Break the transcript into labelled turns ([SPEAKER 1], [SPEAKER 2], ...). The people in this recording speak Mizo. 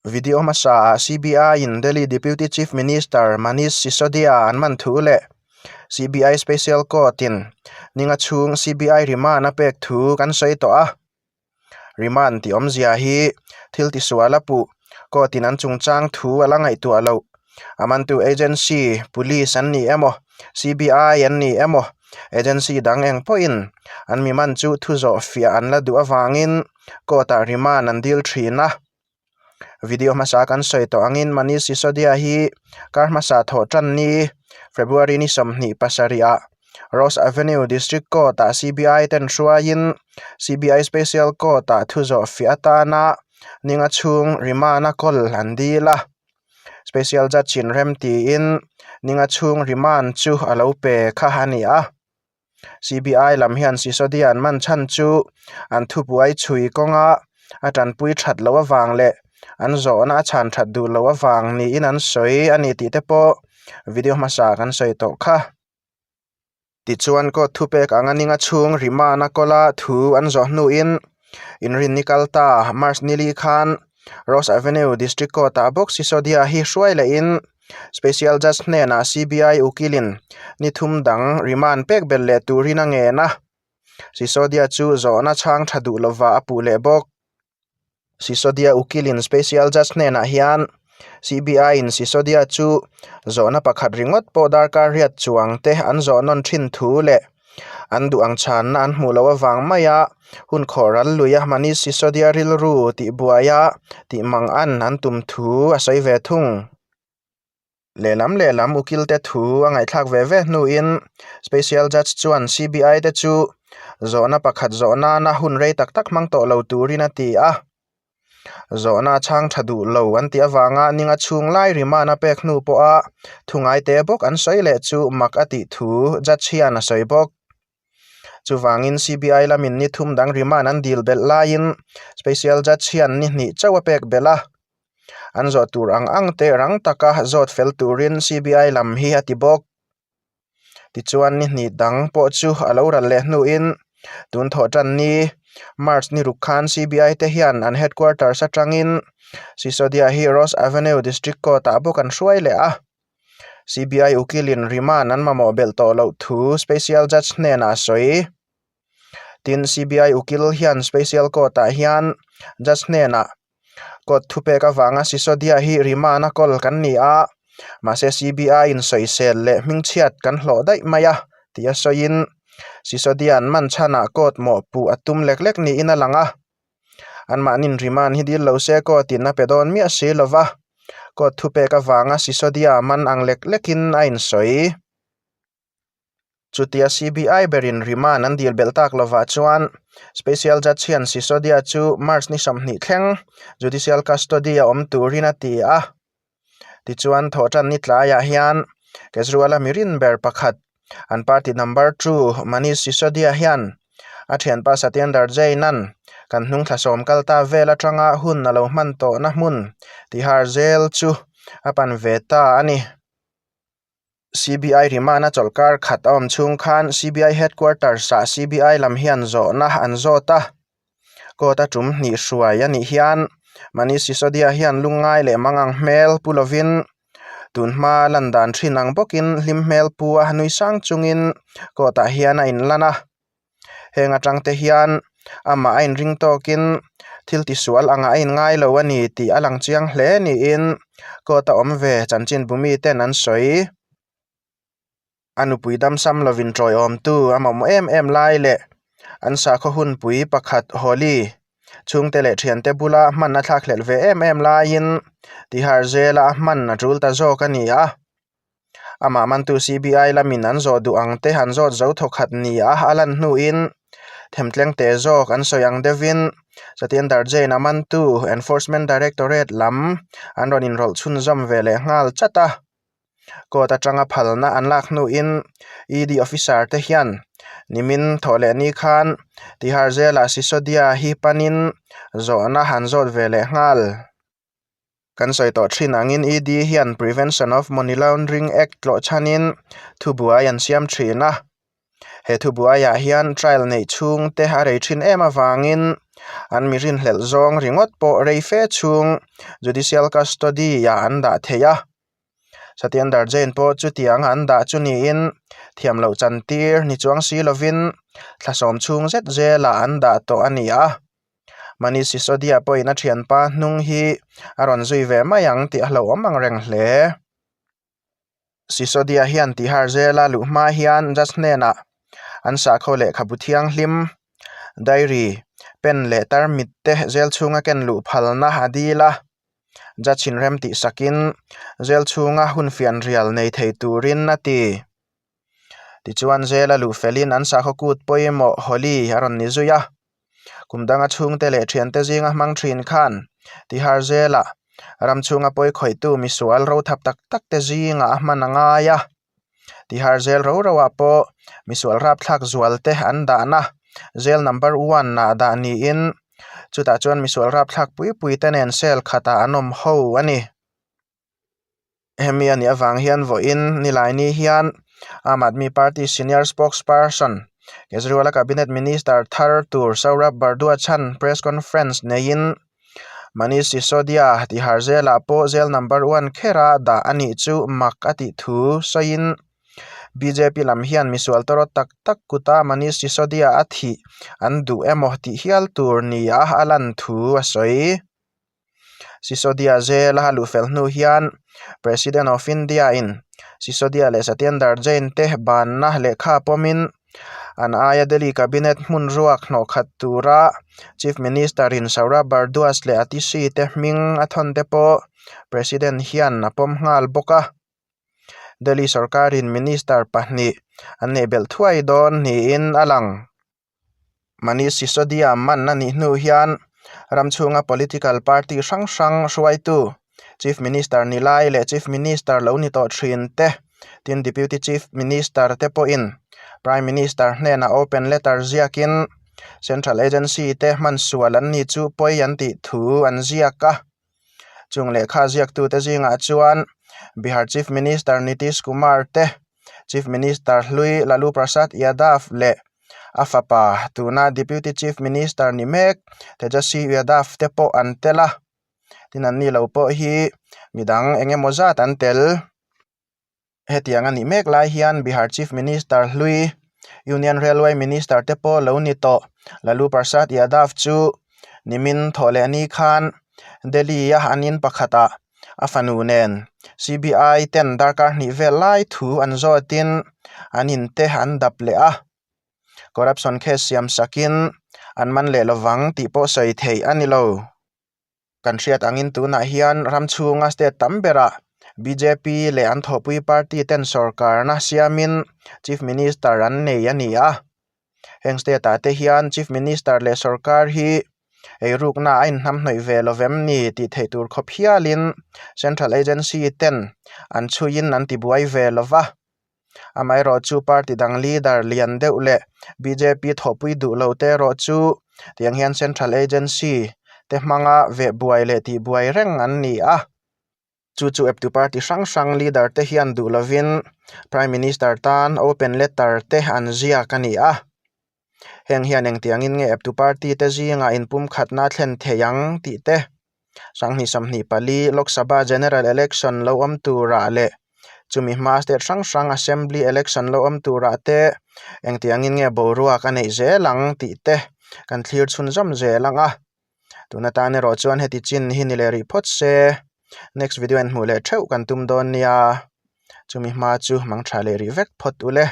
[SPEAKER 1] Video hmasa ah CBI in Delhi Deputy Chief Minister Manish Sisodia an man thu leh CBI Special Court in ninga chhung CBI remand a pek thu kan sawi tawh a. Remand tih awmzia hi thil tisual a puh court in an chungchang thu a la ngaihtuah loh. A mantu agency, police an ni emaw, CBI an ni emaw, agency dang eng pawhin an mi man chu thu zawh fiah an la duh avangin court ah remand an dil thin a. Video hmasa kan sawi tawh angin Manish Sisodia hi kar hmasa thawh tan ni February ni 27 ah Ross Avenue District Court ah CBI ten hruaiin CBI Special Court ah thu zawh fiah atana ninga chhung remand a kawl an dil a. Special Judge in rem tiin ninga chhung remand chu a lo pe kha a ni a. CBI lam hian Sisodia an man chhan chu an thubuai chhui kawnga a tanpui that loh avang leh an zawhna a chhan that duh loh avang niin an sawi a ni tih te pawh video hmasa kan sawi tawh kha. Tichuan court thupek anga ninga chhung remand a kawla thu an zawh hnuin inrinni kal ta March nili khan Ross Avenue District Court ah bawk Sisodia hi hruai lehin Special Judge hnenah CBI ukilin ni thum dang remand pek belh leh turin a ngen a, Sisodia chu zawhna chhang tha duh lova a puh leh bawk. Sisodia ukilin Special Judge hnenah hian CBI in Sisodia chu zawhna pakhat ringawt pawh darkar riat chuang te an zawh nawn thin thu leh an duh ang chhanna an hmuh loh avang maia hun khawh ral luia Manish Sisodia rilru tihbuaia tih mang an an tum thu a sawi ve thung. Lehlam lehlam ukil te thu a ngaihthlak ve ve hnuin Special Judge chuan CBI te chu zawhna pakhat zawh nana hun rei tak tak hmang tawh lo turin a ti a. Zawhna a chhang tha duh lo an tih avanga ninga chhung lai remand a pek hnu pawha thu ngaite bawk an sawi leh chu mak a tih thu Judge hian a sawi bawk. Chuvangin CBI lamin ni thum dang remand an dil belh laiin Special Judge hian ni hnih chauh a pek belh a. An zawh tur ang ang te rang taka zawt fel turin CBI lam hi a ti bawk. Tichuan ni hnih dang pawh chu a lo ral leh hnuin tun thawh tan ni March ni ruk khan CBI te hian an headquarters atangin Sisodia hi Ross Avenue District Court ah bawk an hruai leh a. CBI ukilin remand an mamawh belh tawh loh thu Special Judge hnenah a sawi. Tin, CBI ukil hian Special Court ah hian Judge hnenah Court thupek avanga Sisodia hi remand a kawl kan ni a, mahse CBI in sawisel leh hmingchhiat kan hlawh daih mai a tih a sawiin Sisodia an man chhanah court mawhpuh a tum lek lek niin a lang a. Anmahnin remand hi dil lo se court in a pe dawn miah si lova, court thupek avanga Sisodia man ang lek lekin a insawi. Chutia CBI berin remand an dil belh tak lovah chuan Special Judge hian Sisodia chu March ni 20 thleng judicial custody a awm turin a ti a. Tichuan thawhtan ni tlaiah hian Kejriwal-a mirin ber pakhat an party number two Manish Sisodia hian a thianpa Satyendar Jain-a'n kan hnung thla sawm kal ta vel atanga hun a lo hman tawhna hmun Tihar Jail chu a pan ve ta a ni. CBI remand a chawlhkar khat a awm chhung khan CBI headquarters ah CBI lam hian zawhna an zawt a, court a tum hnih hruai a nih hian Manish Sisodia hian lungngai leh mangang hmel pu lovin tun hma lan dan thin ang bawkin hlim hmel pu a nui sang chungin court ah hian a inlan a. Heng atang te hian amah a inring tawkin thil tisual angah a inngai lo a ni tih a lang chiang hle niin court a awm ve chanchinbu miten an sawi. A nupui damsam lovin tawiawmtu a mamawh em em lai leh an sakhaw hunpui pakhat Holi chhungte leh thiante bula hman a thlakhlelh ve em em laiin Tihar zela a hman a tul ta zawk a ni a. Amah mantu CBI lamin an zawh duh ang te an zawt zo thawkhat ni a a lan hnuin themtleng te zawk an sawi ang deuhin Satyendar Jain a mantu Enforcement Directorate lam an rawn inrawlh chhunzawm ve leh nghal chat a. Court atanga phalna an lak hnuin ED officer te hian nimin thawh leh ni khan Tihar Jail-ah Sisodia hi panin zawhna an zawt ve leh nghal. Kan sawi tawh thin angin ED hian Prevention of Money Laundering Act tlawh chhanin thubuai an siam thin a. He thubuaiah hian trial neih chhung te a rei thin em avangin An mi rinhlelh zawng ringawt pawh rei fe chhung judicial custody-ah an dah thei a. Satyendar Jain pawh chutiang an dah chu niin thiam loh chantir ni chuang si lovin thla sawm chhung zet zelah an dah tawh a ni a. Manish Sisodia pawhin a thianpa hnung hi a rawn zui ve mai ang tih a hlauhawm ang reng hle. Sisodia hian Tihar zela luh hma hian judge hnenah an sakhaw lehkhabu thianghlim, diary, pen leh tarmit te zel chhunga ken luh phalna a dil a. Judge in rem tih sakin zel chhunga hun fianrial nei thei turin a ti. Tichuan zela luh felin an sakhaw kut pawimawh Holi a rawn ni zui a. Kum danga chhungte leh thiante zinga hmang thin khan Tihar zela ram chhunga pawi khawihtu misual ro thap tak tak te zingah a hman a ngai a. Tihar zel ro ro ah pawh misual rapthlak zual te an dahna zel number one ah dah niin chutah chuan misual rapthlak pui pui te nen cell khatah an awm ho a ni. Hemi a nih avang hian vawiin Nilaini hian Aam Aadmi Party Senior Spokesperson Kejriwal-a Cabinet Minister thar tur Saurabh Bhardwaj han press conference neiin Manish Sisodia tihar zelah pawh jail number one khera dah a nih chu mak a tih thu sawiin bjp lam hian misual tawrawt tak tak kuta Manish Sisodia a thih an duh emaw tih hial tur nia a lan thu a sawi. Sisodia zela luh fel hnu hian President of India in Sisodia leh Satyendar Jain te banna lehkha pawmin an aia Delhi Cabinet hmun ruak hnawh khat tura Chief Minister in Saurabh Bhardwaj leh Atishi te hming a thawn te pawh President hian a pawm nghal bawk a. Delhi sorkarin Minister pahnih an neih belh thuai dawn niin a lang. Manish Sisodia man a nih hnu hian ram chhunga political party hrang hrang hruaitu Chief Minister ni lai leh Chief Minister lo ni tawh thin te tin Deputy Chief Minister te pawhin Prime Minister hnenah open letter ziakin Central Agency te hman sual an ni chu pawi an tih thu an ziak a. Chung lehkha ziaktute zingah chuan Bihar Chief Minister Nitish Kumar te, Chief Minister hlui Lalu Prasad Yadav leh a fapa tuna Deputy Chief Minister ni mek Tejaswi Yadav te pawh an tel a, tin an ni lo pawh hi midang eng emaw zat an tel. Hetiang a nih mek lai hian Bihar Chief Minister hlui, Union Railway Minister te pawh lo ni tawh Lalu Prasad Yadav chu nimin thawh leh ni khan Delhi-a an in pakhatah a fanu nen CBI ten darkar hnih vel lai thu an zawtin an in te an dap leh a, corruption case siam sakin an man leh lovang tih pawh sawi theih a ni lo. Kan hriat angin tunah hian ram chhunga state tam berah bjp leh an thawhpui party ten sorkarna siamin Chief Minister an nei a ni a. Heng state ah te hian Chief Minister leh sorkar hi eirukna a inhnamhnawih ve lovem ni tih theih tur khawp hialin Central Agency ten an chhuiin an tibuai ve lova. Amaherawhchu party dang leader lian deuh leh bjp thawhpui duh lo te erawh chu tiang hian central agency te hmanga veh buai leh tih buai reng an ni a. Chu chu eptu party hrang hrang leader te hian duh lovin prime minister tan open letter te an ziak a ni a. Heng hian engtiangin nge eptu party te zingah inpumkhatna a thlen thei ang tih te, sanghnih sawmhnih pali Lok Sabha General Election lo awm turah leh chumi hma state hrang hrang Assembly Election lo awm turah te engtiangin nge boruak a neih zel ang tih te kan thlir chhunzawm zel ang a. Tun atan erawh chuan heti chin hi ni leh rih phawt se, next video en hmuh leh theuh kan tum dawn nia, chumi hma chu mangtha leh rih vek phawt ule.